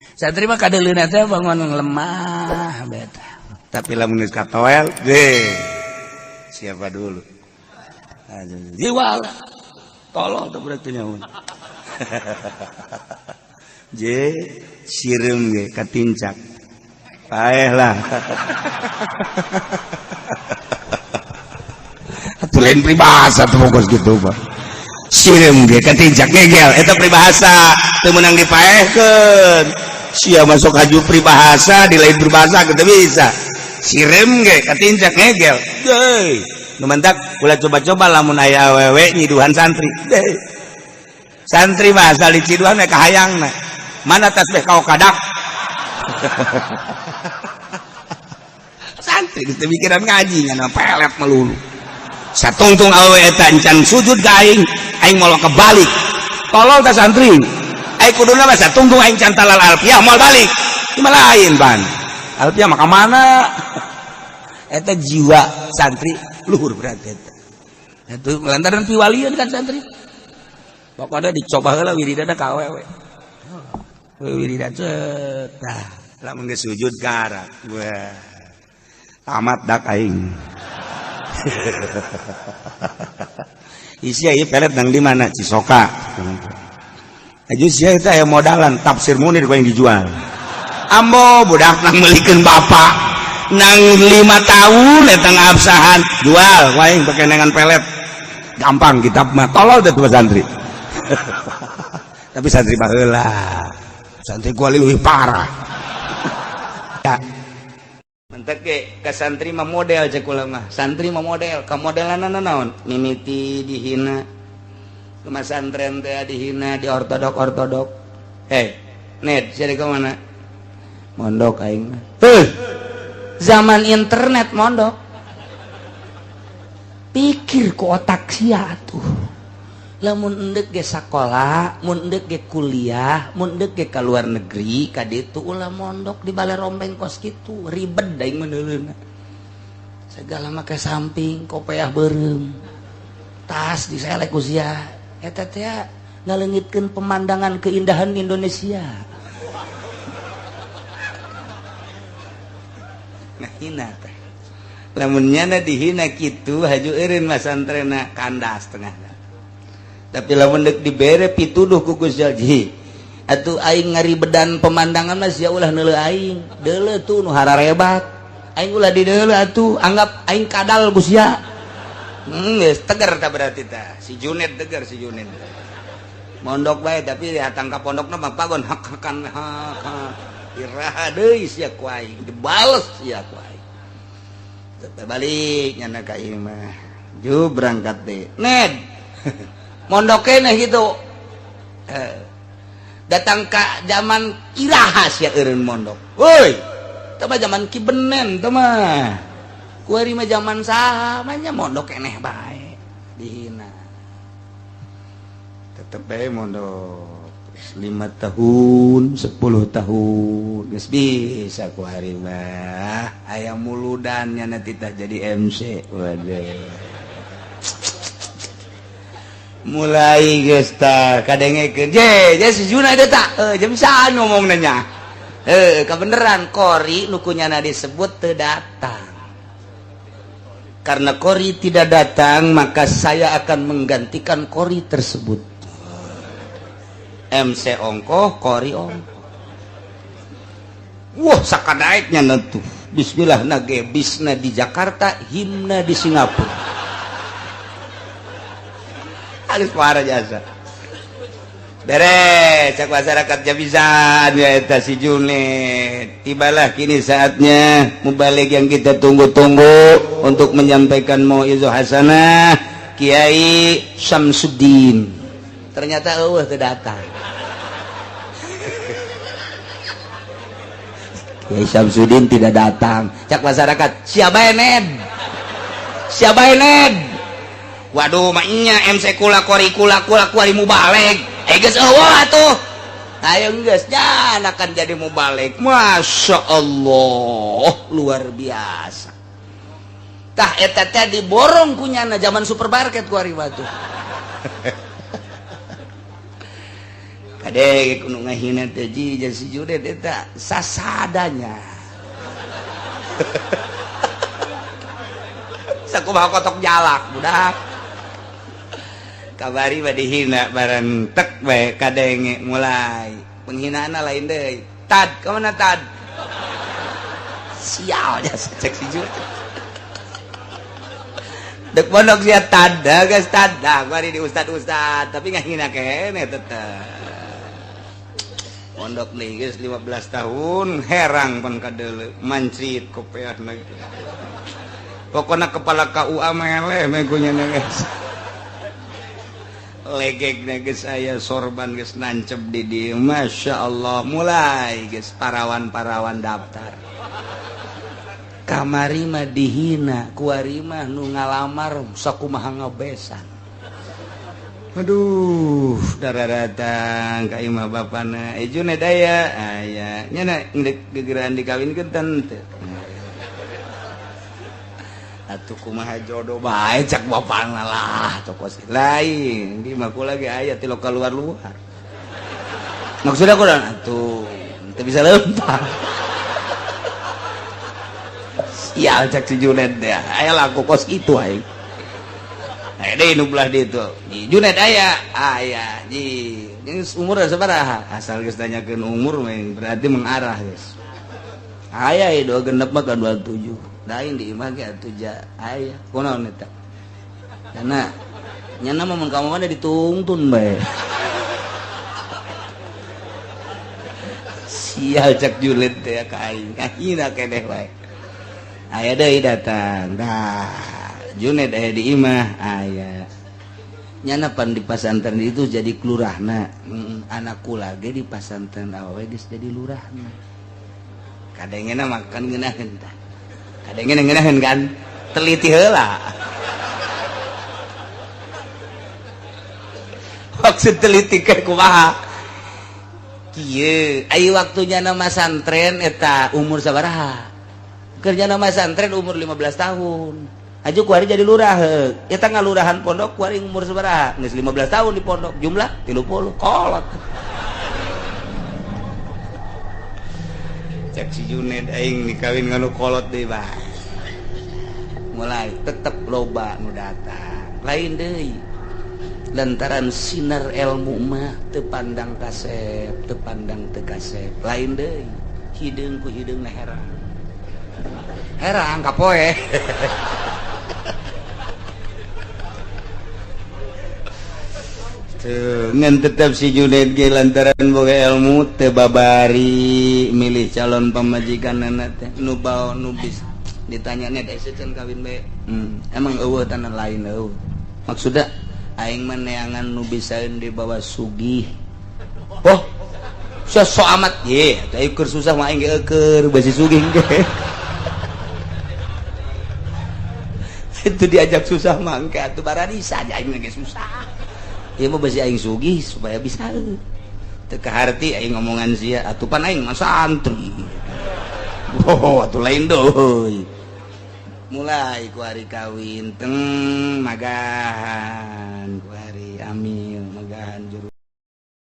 Santri mah kadeuleuna teh bangun lemah beta. Tapi lamun geus katoel deh. Siapa dulu? Jiwa lah. Tolong tuh berarti nyaun. Je sireum ge katincak. Paeh lah. Atuh lain peribahasa tuh fokus gitu, Pak. Sireum ge katincak ngegel eta peribahasa teu meunang dipaehkeun. Sia masuk haju peribahasa di lain peribahasa kita bisa. Sireum ge katincak ngegel. Deui. Nu mantak ulah coba-coba lamun aya awewe nyiduhan santri. Deui. Santri mah asal diciduhan we kahayangna. Mana tasbih kau kadak? Santri geus teu mikiran ngaji ngan pelet melulu. Satungtung awewe eta encan sujud ka aing, aing moal kebalik. Tolol tah santri. Aing kuduna mah satungtung aing can talal alfiah moal balik. Ieu mah lain pan. Alfiah mah ka mana? Eta jiwa santri luhur berarti eta. Itu lantaran piwalieun kan santri. Pokoknya dicoba heula wiridana ka awewe. Wiridan cet. Tah, lamun geus sujud karak. Wah. Tamat dak aing. Isi ieu pelet nang di mana? Cisoka. Aju sia eta aya modalan tafsir Munir ku yang dijual. Ambo budak nang meulikeun bapak nang 5 tahun eta ngabsahan jual ku aing pake nengan pelet. Gampang kitab mah tolol teh tuh santri. Tapi santri baheula. Santri gua leuwih parah. Ya. Mentek ge ka santri mah model cek kula mah. Santri mah model, ka modelanna naon? Mimiti dihina. Ke masantren teh dihina, di ortodok-ortodok. Hei, Ned, sia ka mana? Mondok aing mah. Heuh. Zaman internet mondok. Pikir ku otak sia atuh. Lamun endek ge sakola, mun endek ge kuliah, mun endek ge ka luar negeri, ka ditu ulah mondok di bale rombeng kos kitu, ribet daing meuneuleuna. Segala make samping, kopeah beureum. Tas diselek ku sia. Eta teh ngaleungitkeun pemandangan keindahan Indonesia. Nah hina teh. Lamun nyana dihina kitu haju eureun masantrena kandas tengah. Tapi lamun deuk dibere pituduh ku Gusti Allah. Atuh aing ngaribedan pemandangan mah sia ulah neuleuh aing. Deuleuh tuh nu hararebat. Aing ulah dideuleuh atuh, anggap aing kadal ku sia. Geus tegar tah berarti tah. Si Junet tegar si Junet. Mondok bae tapi datang ka pondokna mah pagon hak-hakan hak. Iraha deui sia ku aing, dibales sia ku aing. Teu balik nyana ka ieu mah. Ju berangkat deui. Ned. Mondok keneh gitu. Datang ka zaman iraha sia eureun mondok. Woi, teu mah zaman Ki Benen teu mah. Kuari mah zaman saha mah nya mondok keneh bae dihina. Tetep bae mondok 5 tahun, 10 tahun geus bisa kuari mah. Aya muludan nya nanti tah jadi MC. Waduh. Mulai geus tah kadengekeun je je si Juna eta tah jam saan ngomongna nya. Kebeneran Kori nu kunyana disebut teu datang. Karena Kori tidak datang maka saya akan menggantikan Kori tersebut. MC ongkoh, Kori ongkoh. Wah, sakadaeknya nentu. Bismillah nage bisna di Jakarta, himna di Singapura. Halus parah jasa. Beres, cak masyarakat jabisan ya eta si Junet. Tibalah kini saatnya mubalig yang kita tunggu-tunggu untuk menyampaikan mauizah hasanah Kiai Syamsuddin. Ternyata eueuh teu datang. Kiai Syamsuddin tidak datang. Cak masyarakat, siapa Ned? Siapa Ned? Waduh, maknya MC kula kori kula kula kuari mubalig. Geus eueuh atuh. Ayo geus jan akan jadi mubalig. Masya Allah, luar biasa. Tah eta teh diborong kunyana zaman supermarket ku ari batu. Kadek kudu ngahina teh ji si Junet eta sasadanya. Sakumaha kotok jalak budak. Kabari mah dihina bareng tek bae kadenge mulai penghinaan lain deui. Tad, ka mana tad? Sial nya cek si Junet. Dek pondok sia tad, geus tad. Dah bari di ustad-ustad tapi ngahina keneh tetep. Pondok nih geus 15 tahun herang pan kadeuleu mancrit kopeahna gitu. Pokona kepala KUA meleh meh nya geus. Legegna geus aya sorban geus nancep di dieu. Masya Allah mulai geus parawan-parawan daftar. Kamari mah dihina, kuari mah nu ngalamar sakumaha ngabesan. Aduh, darah datang ka imah bapana. Eh Junet aya, aya. Nya na gegeran dikawinkeun teu. Atuh kumaha jodoh bae cak bapana lah, tokos lain. Di mah kula ge aya ti lokal luar-luar. Maksudnya aku atuh teu bisa lempar. Sial cak si Junet teh. Aya laku kos kitu aing. Aya nu belah ditu. Junet aya, aya. Ji, geus umur sabaraha? Asal geus tanyakeun umur mah berarti mengarah geus. Aya ieu genep mah ka 27. Lain di imah ge atuh ja aya. Kunaon eta? Karena nyana mah mun ka mana ditungtun bae. Sial cak Junet teh ka aing. Kahina keneh bae. Aya deui datang. Dah. Junet aya di imah aya. Nyana pan di pasantren itu jadi kelurahna. Anakku lagi di pasantren awewe geus jadi lurahna. Kadengena makan ngeunaheun tah. Kadengena ngeunaheun kan? Teliti heula. Maksud teliti ke kumaha? Kieu, ai waktunya nama santren eta umur sabaraha? Kerja nama santren umur 15 tahun. Aju kuari jadi lurah, eta ngalurahan pondok kuari umur sabaraha? Geus 15 tahun di pondok, jumlah 30 kolot. Cek si Junet aing dikawin nganu kolot deui bae. Mulai tetep loba nu datang. Lain deui. Lantaran sinar ilmu mah teu pandang kasep, teu pandang teu kasep. Lain deui. Hideung ku hideungna herang. Herang kapoe. Ngan tetap si Junet ge lantaran boga ilmu teu babari milih calon pamajikan teh nu bao nu bisa ditanya teh can kawin bae. Emang eueuh tanah lain eueuh. Maksudna aing mah neangan nu bisaeun dibawa sugih. Oh, sok amat ye, teh keur susah mah aing ge eueur basi sugih ge. Itu diajak susah mah engke atuh bararisa aja aing ge susah. Ieu mah basi aing sugih supaya bisa teu kaharti aing ngomongan sia atuh pan aing mah santri. Oh, atuh lain deui. Mulai ku hari kawin teng magahan ku hari amil magahan juru